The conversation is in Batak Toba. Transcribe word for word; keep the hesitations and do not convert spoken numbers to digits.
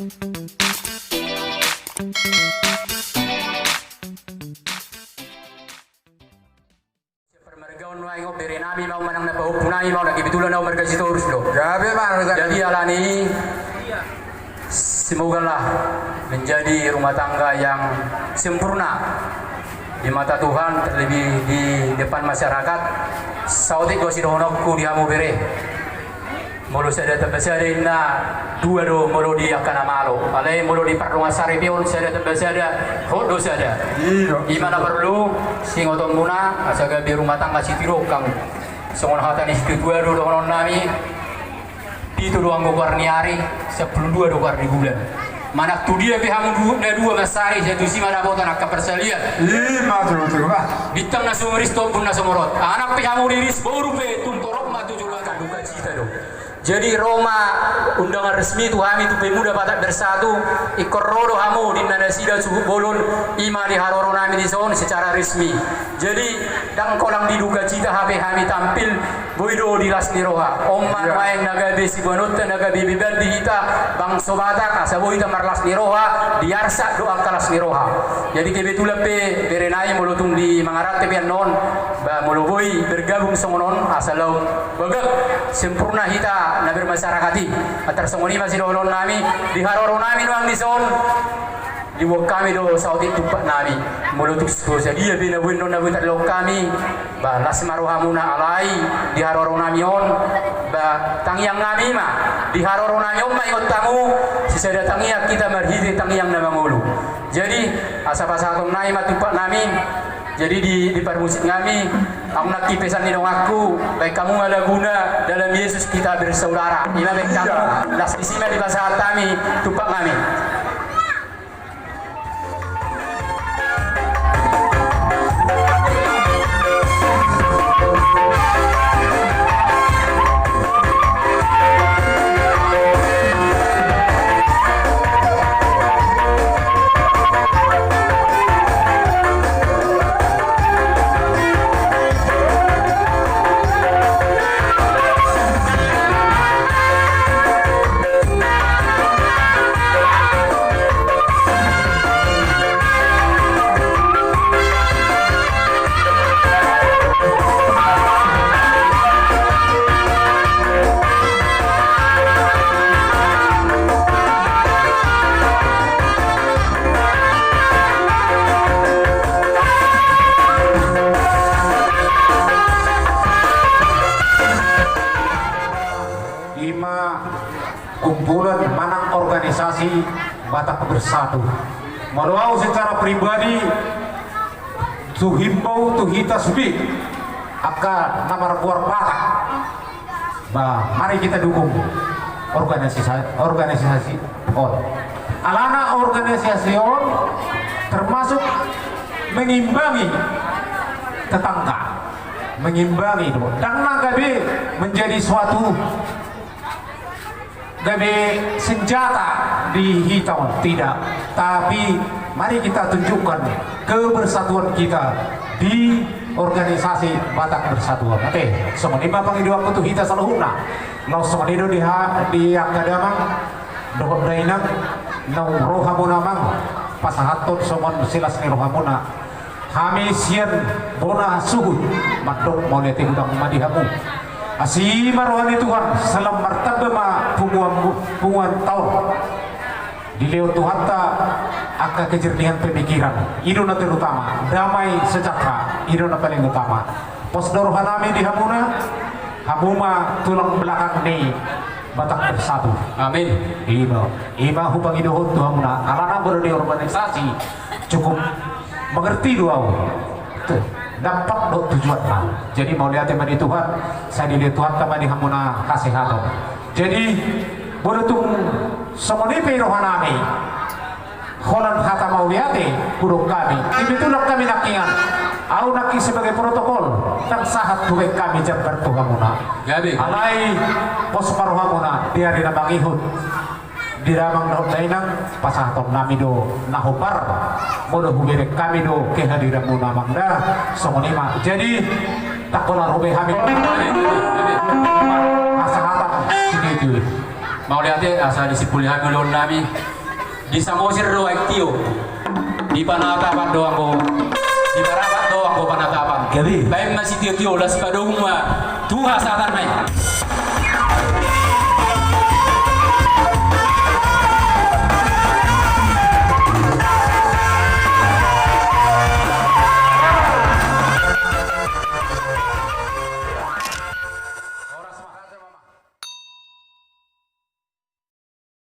Parmargaon nuaeng on, bere nami ma on manang na pahompu nami ma on, na kebetulan au marga Sitorus do. Gabe ma. Jadi alani i, semogalah menjadi rumah tangga yang sempurna di mata Tuhan, terlebih di depan masyarakat. Saotik do sidohononku di hamu bere. Molo sada tamba sada inna dua do, molo di angka na malo. Alai molo di pardongansari pe on sada tamba sada, hot do sada. I do. I ma na porlu siingotonmuna, asa gabe rumah tangga sitiruon hamu. Songon hata ni situatua do dohonon nami, pitu do anggo goar ni ari, sampulu dua do goar ni bulan. Manang tu dia pe hamu du-, na dua mansari, sai tusi ma dapotan angka parsalian. I ma tutu, bah. Bintang na so riris, tombun na so morot. Anak pe hamu riris, boru pe tung torop ma tu joloan. Dukacita do. Jadi ro ma undangan resmi tu hami tu Pemuda Batak Bersatu, ingkon ro do hamu di na nasida suhut bolon, i ma di haroro nami dison secara resmi. Jadi ndang holan di dukacita hape hami tampil, boi do di las ni roha. On ma nuaeng na gabe siboanonta, na gabe beban di hita bangso Batak, asa boi hita marlas ni roha, di arsak do angka las ni roha. Jadi kebetulan pe bere nai, molo tung di mangarante pe annon, ba molo boi bergabung songon on, asa laho bagak sempurna hita na bermasyarakat i. Antar songon i ma sidohonon nami, di haroro nami nuaeng dison, diboan hami do saotik tumpak nami. Molo tung so sadia pe na boi annon na boi tarlehon hami, ba las ma rohamuna, alai di haroro nami on, ba tangiang nami ma, di haroro nami on ma ingot hamu, sisada tangiang hita marhite tangiang na mangolu. Jadi asa pasahaton nami ma tumpak nami. Jadi di, di parmusik nami, ahu nangkin pesan ni donganku, baen hamu ma laguna Dalam Yesus Kita Bersaudara. I ma baen hamu. Las disi ma dipasahat hami tumpak nami. I ma kumpulan manang organisasi Batak Bersatu. Molo au secara pribadi, huhimbau tu hita sude angka na margoar Batak, ba mari kita dukung organisasi, organisasi on. Alana organisasi on termasuk mengimbangi tetangga, mengimbangi do. Ndang na gabe menjadi suatu gabe senjata di hita on, tidak. Tapi mari kita tunjukkan kebersatuan kita di organisasi Batak Bersatu on. Oke, songon i ma pangidoanku tu hita saluhutna. Laos songon i do di ha-, di angka damang dohot dainang, naung ro hamu damang, pasahathon songon silas ni rohamuna. Hami sian bona suhut mandok mauliate godang ma di hamu. Asi ma roha ni Tuhan, sai lam martamba ma punguan, punguan taon. Dilehon Tuhanta angka kejernihan pemikiran, i do na terutama, damai sejahtera, i do na paling utama. Pos do roha nami di hamuna, hamu ma tulang belakang ni Batak Bersatu. Amin. I ma, i ma hupangidohon tu hamuna, alana molo di organisasi cukup mengerti do au. Tuh, dapat do tujuanna. Jadi mauliate ma di Tuhan, sai dilehon Tuhanta ma di hamuna hasehaton. Jadi molo tung songon i pe roha nami, holan hata mauliate hudok hami. Kebetulan hami nangkiningan, au nangkin sebagai protokol, ndang sahat hubaen hami jambar tu hamuna. Gabe. Alai pos ma rohamuna di ari na mangihut. Di damang dohot dainang, pasahaton nami do na hombar. Molo hubereng hami do kehadiranmuna, amang da, songon i ma. Jadi, ndang pola ro be hami. Hasahatan sini tu. Mauliate, asa disimpuli hami ulaon nami. Di Samosir do aek tio. Di Panatapan do anggo, di Parapat do anggo Panatapan. Gabe. Baen ma sitiotio, las padomu ma tu hasahatanna i.